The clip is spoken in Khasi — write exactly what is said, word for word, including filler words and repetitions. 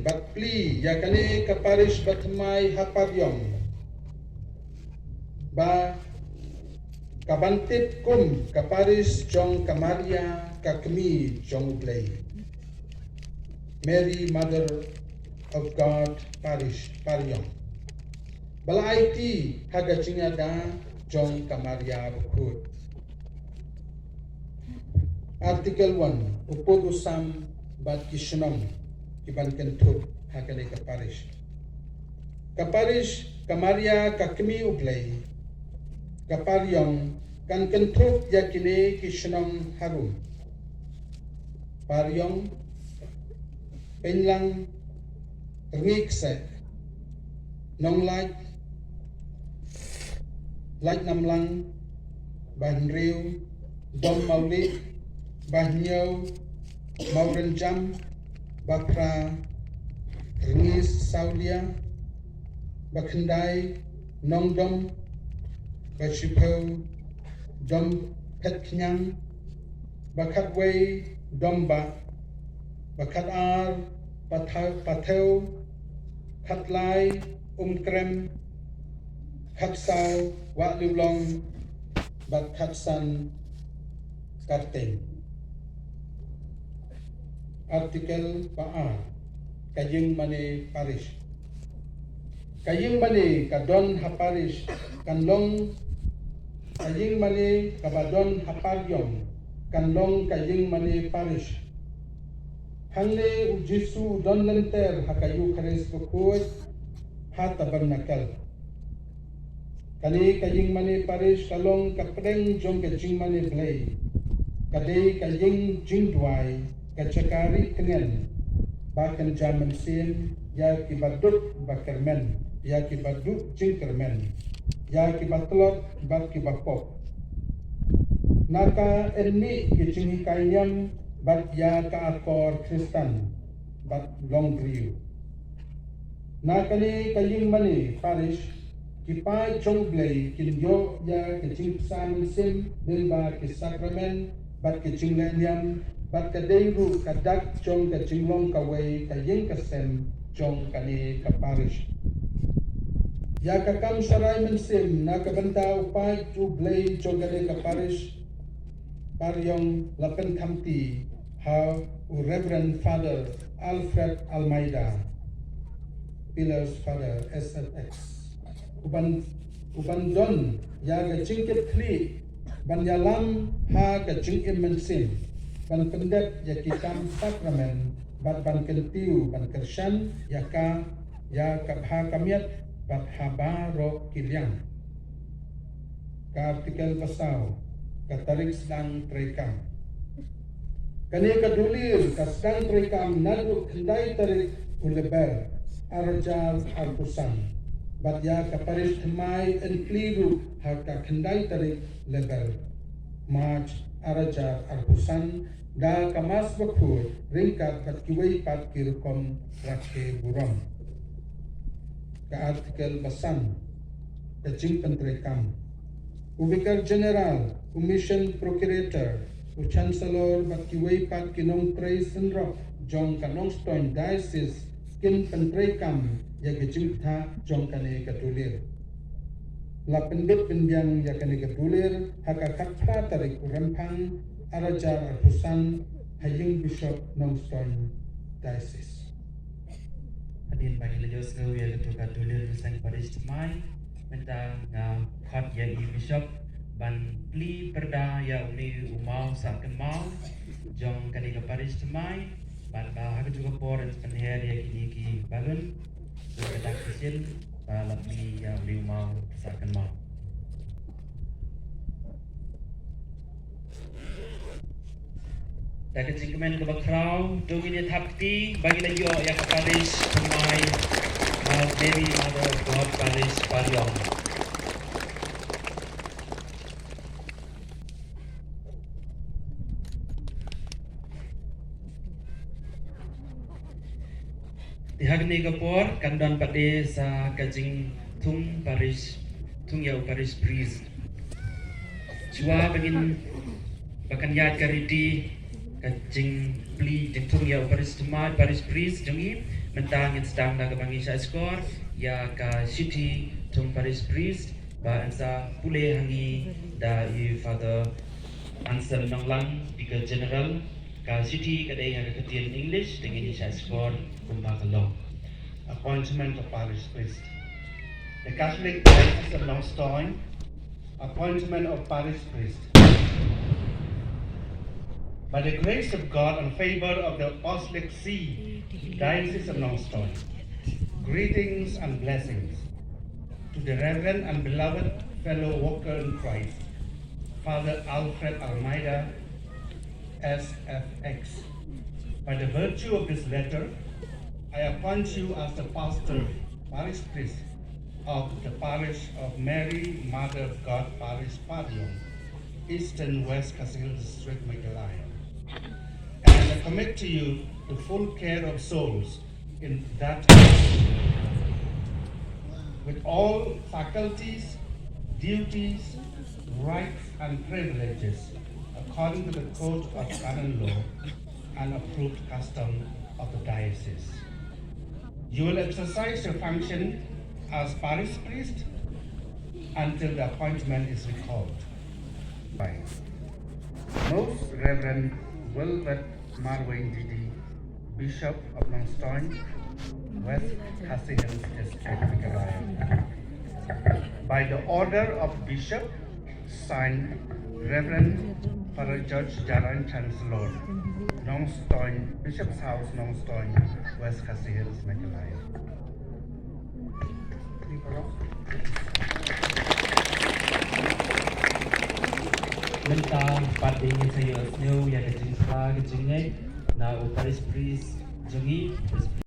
bad plie ïa kane ka parish bathymmai ha Pariong, ba ka ban tip kum ka parish jong ka Maria ka Kmie jong U Blei, Mary Mother of God Parish, Pariong, ba la aiti ha ka jingïada jong ka Maria Bakhuid. Article one, u pud u sam bad ki shnong ki ban kynthup ha kane ka parish. Ka parish ka Maria ka Kmie U Blei, ka Pariong, kan kynthup ïa kine ki shnong harum: Pariong, Pynlang, Rngieksek, Nonglait, Laitnamlang, Bahynriew, Dom Mawlieh, Bahynñiew, Mawrynjam, Baphra, Rngiesawlia, Bakhyndai, Nongdom, Bashiphew, Domphetkhñiang, Bakhatwei, Dombah, Bakhatar, Patha-, Pathew, Khatlai, Umkrem, Khatsaw, Wahliulong, bad Khatsan, Kharteng. Article ba ar, ka ïingmane parish. Ka ïingmane ka don ha parish kan long, ka ïingmane kaba don ha Pariong kan long ka ïingmane parish. Hangne U Jisu u don lynter ha ka Ïukharist Bakhuid ha tabernacle. Kane ka ïingmane parish ka long ka pdeng jong ka jingmane Blei. Ka dei ka ïing jingduwai, ka jaka ri kñen, ba kynja mynsiem ïa ki baduk bakyrmen, ïa ki baduk jingkyrmen, ïa ki batlot bad ki bapop. Na ka yn mih ki jinghikai niam bad ïa ka akor Khristan bad longbriew. Na kane ka ïingmane parish, ki paid jong U Blei kin ïoh ïa ka jingbsa mynsiem lyngba ki sakramen bad ki jingleh niam, bad ka dei ruh ka dak jong ka jinglong kawei ka ïing ka sem jong kane ka parish. Ïa ka kam sharai mynsiem na ka bynta u paid U Blei jong kane ka parish Pariong la pynkhamti ha u Reverend Father Alfred Almeida, Pilar's Father, S F X. U ban, u ban don ïa ka jingkitkhlieh ban ïalam ha ka jingim mynsiem, ban pyndep ïa ki kam sakramen, bad ban kyntiew ban kyrshan ïa ka, ïa ka bha ka miat bad ha baroh ki liang. Ka article ba saw, ka tarik sdang treikam. Kane ka dulir ka sdang treikam naduh khyndai tarik u Lber ar hajar arphew san, bad ïa ka parish thymmai yn plie ruh ha ka khyndai tarik Lber, March ar hajar arphew san, da ka Mass Bakhuid ryngkat bad kiwei pat ki rukom rakhe burom. Ka article ba san, ka jingpyntreikam. U Vicar General, u Mission Procurator, u Chancellor bad kiwei pat ki nongtrei synrok jong ka Nongstoiñ Diocese kin pyntreikam ïa ka jingpyntha jong kane ka dulir. La pyndep pynbiang ïa kane ka dulir ha ka khatphra tarik u Rymphang ar hajar arphew san ha ïing Bishop Nongstoiñ Diocese. Hadien ba ngi la ïohsngew ïa kato ka dulir mynsiem parish thymmai, mynta nga khot ïa i Bishop ban plie pyrda ïa une u maw sah kynmaw jong kane ka parish thymmai, bad ba ha kato ka por yn pynher ïa kine ki balloon. Ka dak ka sien ba la plie ïa une u maw sah kynmaw. Da ka jingkmen kaba khraw, to ngin ïa thap kti ba ngin ïa ïoh ïa ka parish thymmai, Mount Mary Mother of God Parish, Pariong. Te ha kane ka por kan don pat de sa ka jingthung parish, thung ïa u parish priest. Shuwa ba ngin, ba kan ïaid ka riti ka jingplie, jingthung ïa u parish thymmai, parish priest jong ngi, Mynta ngin sdang da kaba ngi shah skhor ïa ka shithi jong u Parish Priest ba yn sa pule ha ngi da i Father Anselm Nonglang, Vicar General. Ka shithi ka dei ha ka ktien English, te ngin ïa shah skhor kumba ka long. Appointment of Parish Priest. The Catholic Diocese of Nongstoin, appointment of Parish Priest. By the grace of God and favor of the Apostolic See, Diocese of Nongstoin, greetings and blessings to the Reverend and beloved fellow worker in Christ, Father Alfred Almeida, S F X. By the virtue of this letter, I appoint you as the pastor, parish priest of the parish of Mary, Mother of God Parish, Padiong, Eastern West Khasi Hills District, Meghalaya. And I commit to you the full care of souls in that with all faculties, duties, rights, and privileges according to the code of canon law and approved custom of the diocese. You will exercise your function as parish priest until the appointment is recalled. By Most Reverend Wilbert Marwein D D, Bishop of Nongstoin, West Khasi Hills District, Meghalaya. By the order of Bishop, signed Reverend Father George Jaran, Chancellor, Nongstoin, Bishop's House, Nongstoin, West Khasi Hills, Meghalaya. Mynta pat ngin sa ïohsngew ïa ka jingkha ka jingngeit na u Parish Priest jong ngi, Parish